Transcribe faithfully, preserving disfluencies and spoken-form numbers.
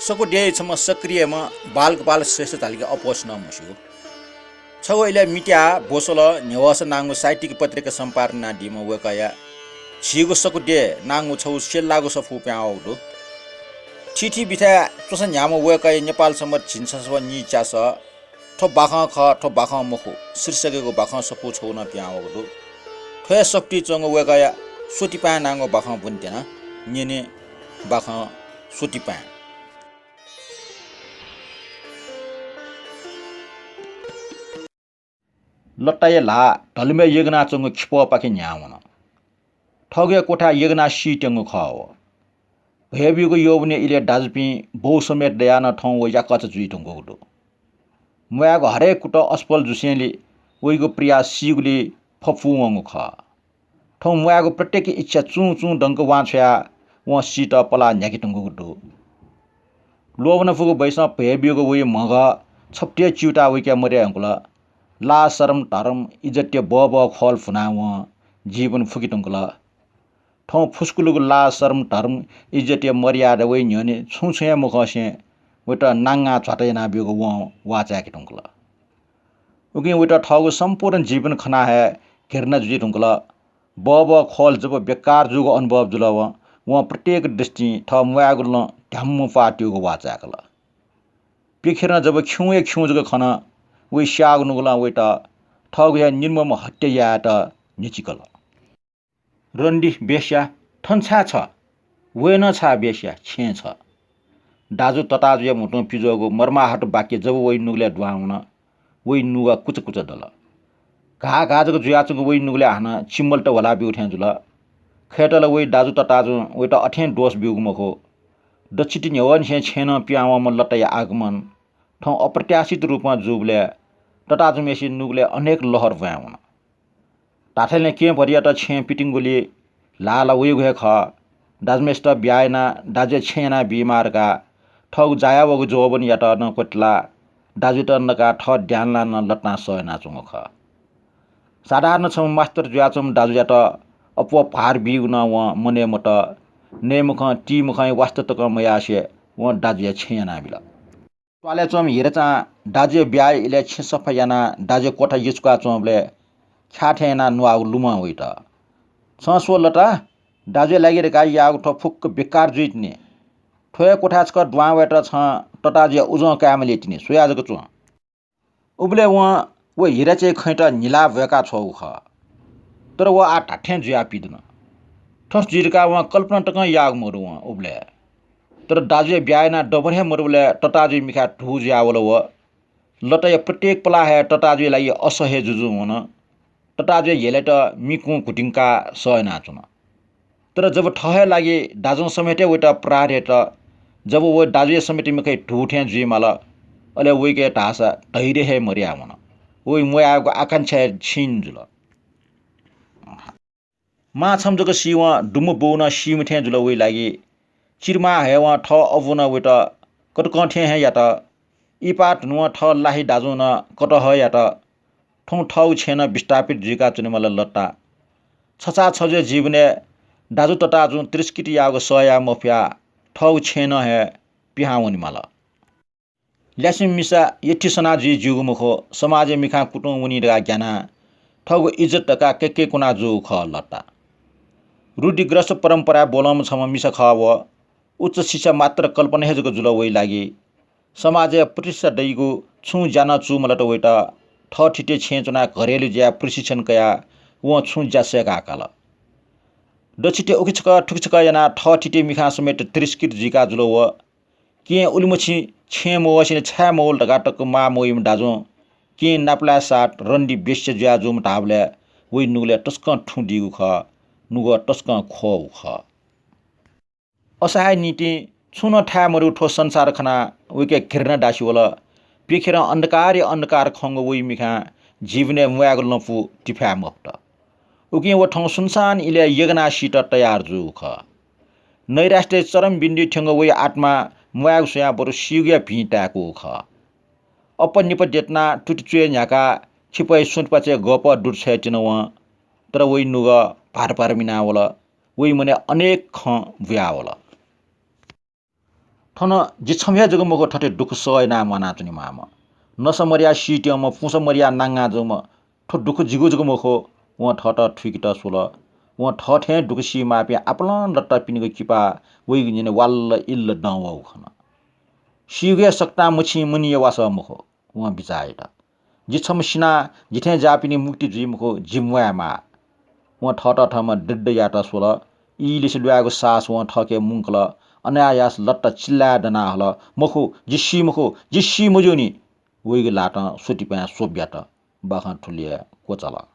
सकु देय् छम्ह सक्रियम्ह बालगोपाल श्रेष्ठ धाल कि अप्वः सुनां मस्यू। छगू इलय् मित्याः ब्वसलय् न्ह्यवःसा नांगु साहित्यिक पत्रिका सम्पादन यानादीम्ह वय्कःया झीगु सकु देय् नांगु छगू स्यल्लाःगु सफू पिहां वःगु दु। थीथी बिथाय् च्वंसा न्ह्याःम्ह वय्कःया नेपाल संवत् झिंछसः व नीच्यासः थ्व बाखं खः, थ्व बाखं मखु शीर्षकयागु बाखं सफू छगू नं पिहां वःगु दु। थ्व हे सफुतिइ च्वंगु वय्कःया स्वतिपाँय् नांगु बाखं ब्वनेत्यना। न्यने बाखं स्वतिपाँय्। लताया ल्हाः ढलमय् यगनाच्वंगु खिपःपाखे न्ह्याः वन। थःगु हे क्वथाय् यगनाः सीत्यंगु खः व। भय् ब्यूगु यौवनय् इलय् दाजुपिं बौ समेत दयाः नं थौं व याकःचा जुइ धुंकूगु दु। म्वायेगु हरेक कुतः असफल जुसेंलि वइगु प्रिया सीगुली फफू वंगु खः। थौं म्वायेगु प्रत्येक इच्छा चुं चुं दंक वां छ्वयाः वं सीत पलाः न्ह्याके धुंकूगु दु। ल्वःमना फुगु बैसं भय् ब्यूगु वइ म्हगः छप्तिया च्यूताः वइके मदये धुंकल। लाज सरम धरम इज्जतया बःबः ख्वल भुनाः वं जीवन फुके धुंकल। थौं फुस्कुलुगु लाज सरम धरम इज्जतया मर्यादा वइ न्ह्यःने छुं छुं हे मखंसें वइत नांगां झ्वाता यानाब्यूगु वं वाःचाय्के धुंकल। उकिं वइत थःगु सम्पूर्ण जीवन खनाः हे घृणा जुइ धुंकल। बःबः ख्वल जब बेकार जूगु अनुभव जुल। वं, वं प्रत्येक दृष्टिं थः म्वायेगु लँ ध्याम्म पात्यूगु वाःचाय्कल। प्यखेरं जब खिउँया खिउँ जक खन, वइ स्याःगु नुगलं वइत थःगु हे निर्मम हत्या यायेत न्ह्यचिकल। रन्डी बेस्या, थन छाय् छ? वय् नं छाय् बेस्या, छेँय् छ। दाजु तताजुया म्हुतुं पिज्वःगु मर्माहत वाक्य जब वइ नुगलय् दुहां वन, वइ नुगः कुचा कुचा दल। घाः घाः जक जुयाच्वंगु वइ नुगलय् हानं चिम्मलत ह्वलाब्यूगु थें जुल। खय्‌त ला वइ दाजु तताजुं वइत अथें दोष ब्यूगु मखु। दच्छि ति न्ह्यवंनिसें छेँनं पिहां वंम्ह लताया आगमन थौं अप्रत्याशित रूपं जूबलय् तताजुम्हेसित नुगलय् अनेक लहर ब्वाँय् वन। धात्थें केहेँ भरियात छेँय् पितिंगुलिं ल्हाः ला वइगु हे खः। दाजुम्हेसित ब्याहा यानाः दाजुया छेँ यानाबीमाः धकाः थःगु जाया वःगु जोबनयात नं क्वतिलाः दाजुयात नकाः थः द्यानलाः नं लतां सः यानाच्वंगु खः। साधारण छम्ह मास्तर जुयाच्वंम्ह दाजुयात अप्वः भार बीगु नं वं मनय् मत। नये मखं ती मखंया वास्ता तकं मयासें वं दाजुया छेँ यानाबिल। त्वालय् च्वंम्ह हिराचां दाजुया ब्याहा इलय् छेँ सफा यानाः दाजुया क्वथा यचुकाच्वंबलय् ख्याः थें यानाः न्वाःगु लुमं वइत। छं स्व लता, दाजुया लागि धकाः याःगु थ्व फुक्क बेकार जुइ तिनि। थ्व हे क्वथाय् छकः दुहां वयेत छं तताजुया उजं कायेमाली तिनि, स्वया जक च्वँ। उबलय् वं व हिराचाया खँयात न्हिलाः भ्वय्‌का छ्वःगु खः। तर व आः धात्थें जुयाः पिदन। थथे जुइ धकाः वं कल्पना तकं याःगु मदु वं उबलय्। तर दाजुया ब्याहा यानाः दबुलिं हे मदुबलय् तताजुया मिखाय् धू जुयावल व। लताया प्रत्येक पलाः हे तताजुया लागि असह्य जुजुं वन। तताजुया ह्यलय्‌त मिकुं घुतिंकाः सः यानाच्वन। तर जब थः हे लागि दाजुं समेत हे वइत प्रार्थना यात, जब व दाजुया समेत मिखाय् धू थें जुइमाल, अले वइके धाःसा धैर्य हे मदयावन। वइ म्वायेगु आकांक्षा हे क्षीण जुल। मां छम्ह जक सीवं दुम्ह बौ नं सीम्ह थें जुल वइ लागि। चिर्माः हयेवं थः अबुं नं वइत कतकं थें हे यात। इपाः धुनुवं थः लाहि दाजुं नं कतः यात। थौं थःगु छेँय् नं विस्थापित जुइका च्वनेमाल लता। छचाः छज्वया जीवनय् दाजु तताजुं तिरस्कृत याःगु सह याये मफयाः थःगु छेँय् नं हे पिहां वनेमाल। ल्यासें मिसा यःथी सना जुइ ज्यूगु मखु, समाजया मिखां कुतुं वनी धकाः ग्यानाः थःगु इज्जत धकाः कय्‌कय् कुना जूगु खः लता। रूढिग्रस्त परम्पराय् ब्वलंम्ह छम्ह मिसा खः व। उच्च शिक्षा मात्र कल्पना हे जक जुल वइ लागि। समाजय् प्रतिष्ठा दइगु छुं ज्या नं चूमलात वइत। थःथितिया छेँय् च्वनाः घरेलु ज्याय् प्रशिक्षण कयाः वं छुं ज्या सय्‌काः काल। दच्छि ति उखे छकः थुखे छकः यानाः थःथितिया मिखां समेत तिरस्कृत जुइका जुल व। केहेँ उलिमछि छेँ मवःसेंलि छाय् मवल धकाः तक माः मवइम्ह दाजुं केहेँ नापलाये साथ रन्डी वेश्या जुया जूम्ह धाःबलय् वइ नुगलय् तसकं थुं दीगु खः, नुगः तसकं ख्वःगु खः। असहाय निंतिं छुं नं थाय् मदु थ्व संसार खनाः वइके घृणा दासि वल। प्यखेरं अन्धकारया अन्धकार खंगु वइ मिखां जीवनय् म्वायेगु लँपु तिफाये मफुत। उकिं व थौं सुनसान इलय् यगनाः सीत तयार जूगु खः। नैराश्यया चरम बिन्दुइ थ्यंगु वइ आत्मां म्वायेगु स्वयाः बरु सीगुया भिं ताय्‌कूगु खः। अप्पा निपा द्यतनाः तुति च्वय् न्ह्याकाः खिपय् सुथपाचय् गःपः दुत छ्वये तिन वं। तर वइ नुगः भार भार मिनावल। वइ मनय् अनेक खँ बुयावल। थन जि छम्ह हे जक मखु, थथे दुःख सह यानाः म्वानाच्वनेमाःम्ह, नसा मदयाः सीत्यंम्ह, पुसा मदयाः नांगाः जूम्ह, थ्व दुःख जिगु जक मखु। वं थःत थुइकेत स्वल। वं थःथें दुःख सीमाःपिं आपालं लट्टापिनिगु किपा वइगु न्यने वाल्ल इल्ल दं वःगु खन। सीगु हे सकतां मछिं मनिया वासः मखु, वं बिचाः यात। जि छम्ह सिनाः जिथें ज्याःपिनि मुक्ति जुइ मखु, जि म्वायेमाः। वं थःत थःम्हं दृढ यायेत स्वल। ई लिसे ल्वायेगु साहस वं थःके मुंकल। अनायास लट्टा चिल्लाय् दना हल, "मखु, जि सी मखु, जि सी मज्यूनि।" वइगु ल्हातं स्वतिपाँय् स्वब्यात। बाखं थुलि हे क्वचाल।